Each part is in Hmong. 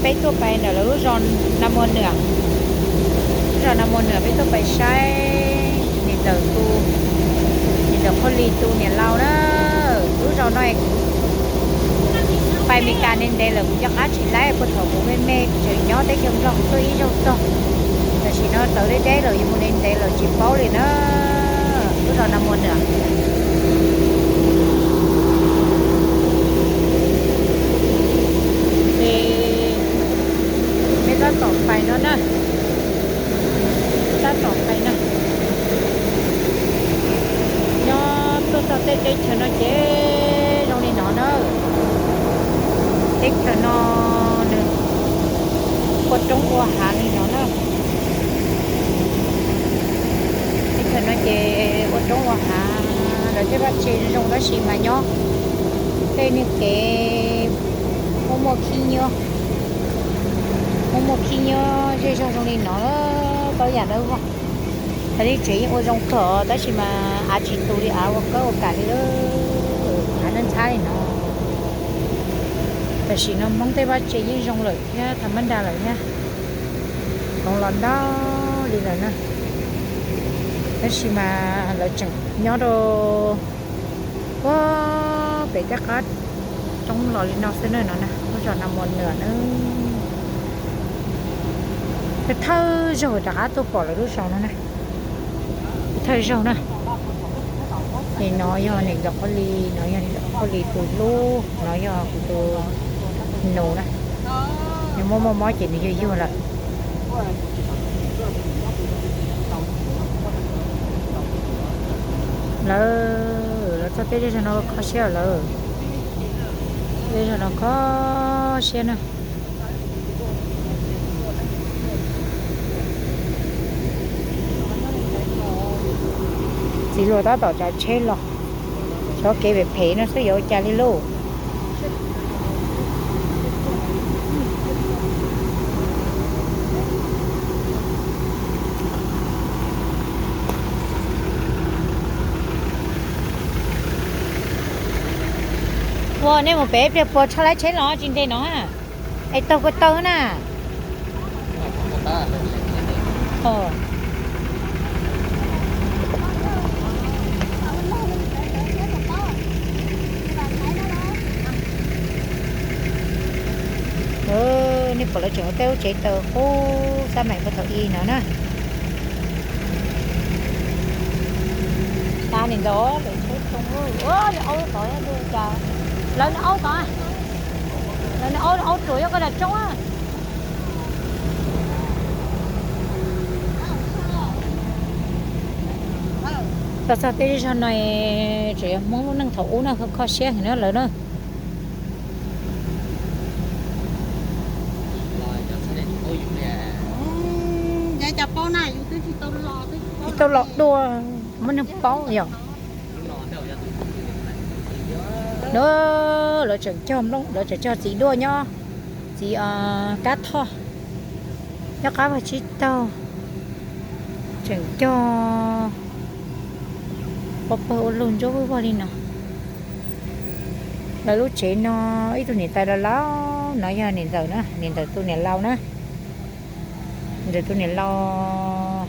Peb tuaj pais ntawm lawv lub zos Nas Muas Nwm, lub zos Nas Muas Nwm peb tuaj pais saib niam ntawm tus, niam ntawm Qhuab Lis tus niam laus na. Lub zos no pais Meskas ntev ntev lawm kuv cov qab tsis laib, puag thaum kuv me me tseem nyob teb chaws Nplog tuaj ib zaug tog. Tam sim no tawv deb deb lawm yuav mus ntev ntev lawm tsis paub li na. Lub zos Nas Muas Nwm. Ces peb tab tom pais no na, tab tom pais na. Nyob tuaj txog tej teb chaws no ces zoo li no na. Teb chaws no nws ua roob ua hav li no na. Teb chaws no ces ua roob ua hav, lawv tej vaj tse zoo tab sis mas nyob tej niag kev muaj muaj khib nyiab, muaj muaj khib nyiab zej zog zoo li no, tau yam dawb vog. Yog li tsev yeej ua zoo kawg tab sis mas av tsis tus li av ua kawb ua kam li, av ntxhab ntxhab li no. Tam sim no Hmoob tej vaj tse yeej zoo lawm thiab, tham mab nra lawm thiab, hloov los ntau li lawm na. Tab sis mas lawv tseem nyob rau puag pem tej qab roob los li no xwb na no na, lub zos Nas Muas Nwm na. Thawj zaug rov qab tuaj pom lawv lub zos no na, thawj zaug na. Ces no yog niam ntawm Qhuab Lis, no yog niam ntawm Qhuab Lis tus hlub, no yog kuv tus nus na. Nws muaj muaj mob ces nws yuag yuag lawm. Lawv los txog tej zej zog no kho siab lawm, tej zej zog no kho siab na. Txiv hluas tab tom tsav tsheb los, txoj kev phem phem no xwb yuav ua cas li lauj. Ua nej mus pem ib pliag puas tshaj laib tsheb los tsis nte no. Es taug ko taw na. Nej pom lawv tseem ua tej lub tsev taws qub xab maim puag thaum i no na. Tas li ntawd lawm tsheb too, lawv aub tod, cas lawv niag aub tod, lawv niag aub, aub ruam yog koj dag tsoob. Los txog tej zej zog no tseem yog Hmoob lub neej thaum ub na, kho siab heev na lawv na. Tsis tau los dua, muaj neeg paub yom. Lawv tseem cog nplooj, lawv tseem cog txiv duaj nyob, txiv kab thoj, nyob qab vaj tsib taug, tseem cog pov pawg ua luj ntsuab vwj vog li no. Lawv lub tsev no ib tug niam tais laus laus no yog niam ntxawm na, niam ntxawm tus niam laus na. Niam ntxawm tus niam laus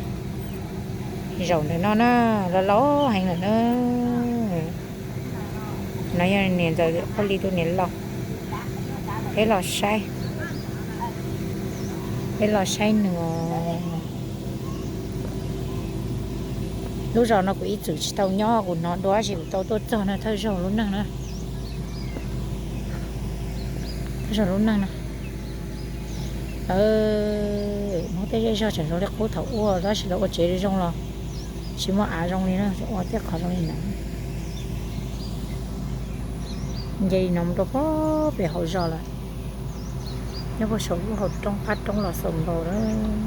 zaum ntawm no na, laus laus heev lawm na. No yog niam ntxawm Paj Lis tus niam laus. Peb los saib, peb los saib nws. Lub zos no kuv ib txwm tsis tau nyob, kuv hnov dua tab sis kuv tau tuaj txog no, thawj zaug lub neej na. Thawj zaug lub neej na. Lawv Hmoob tej zej zog tseem zoo li qub thaum ub, tab sis lawv ua tsev zoo los tsis muaj av zoo li na, ua tej qhov zoo li no. Nce li no mus rau puag pem hauv zos lawm, nyob puag saum lub hauv roob qab roob los xaus nkaus lawm.